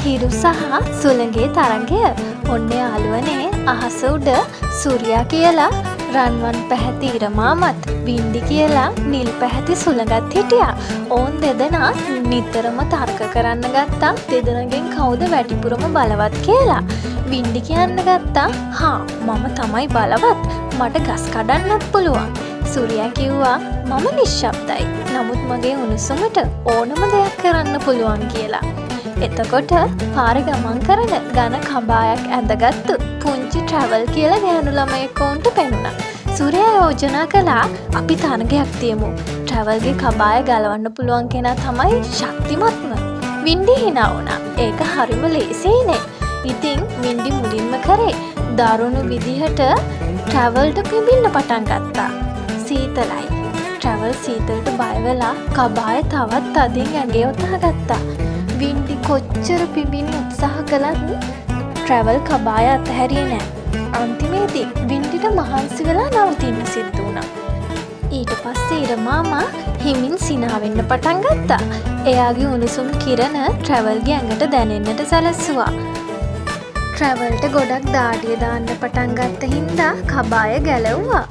හිරු සහ සුළඟේ තරඟය. ඔන්න යාළුවනේ, අහස උඩ සූර්යා කියලා රන්වන් පැහැති ඉරමාමත්, වින්ඩි කියලා නිල් පැහැති සුළඟත් හිටියා. ඔවුන් දෙදෙනා නිතරම තර්ක කරන්න ගත්තා දෙදෙනාගෙන් කවුද වැඩිපුරම බලවත් කියලා. වින්ඩි කියන්න ගත්තා, "හා, මම තමයි බලවත්. මට ගස් කඩන්නත් පුළුවන්." සූර්යා කිව්වා, "මම නිශ්ශබ්දයි. නමුත් මගේ උණුසුමට ඕනම දෙයක් කරන්න පුළුවන්" කියලා. එතකොට පාරේ ගමන් කරන ඝන කබායක් ඇඳගත්තු පුංචි ට්‍රැවල් කියලා ගැහැණු ළමයෙක් ඔවුන්ට පෙනුණා. සූර්යා යෝජනා කළා, "අපි තරගයක් තියමු. ට්‍රැවල්ගේ කබාය ගලවන්න පුළුවන් කෙනා තමයි ශක්තිමත්ම." වින්ඩි හිනා වුණා. "ඒක හරිම ලේසියිනේ." ඉතින් වින්ඩි මුලින්ම කරේ දරුණු විදිහට ට්‍රැවල්ට පිඹින්න පටන් ගත්තා. සීතලයි. ට්‍රැවල් සීතලට බය වෙලා කබාය තවත් තදින් ඇඟේ ඔතා ගත්තා. වින්ඩි කොච්චර පිඹින්න උත්සාහ කළත් ට්‍රැවල් කබාය අතහැරියේ නෑ. අන්තිමේදී වින්ඩිට මහන්සි වෙලා නවතින්න සිද්ධ වුණා. ඊට පස්සේ ඉරමාමා හිමින් සිනා වෙන්න පටන් ගත්තා. එයාගේ උණුසුම් කිරණ ට්‍රැවල්ගේ ඇඟට දැනෙන්නට සැලැස්සුවා. ට්‍රැවල්ට ගොඩක් දාඩිය දාන්න පටන් ගත්ත හින්දා කබාය ගැලවුවා.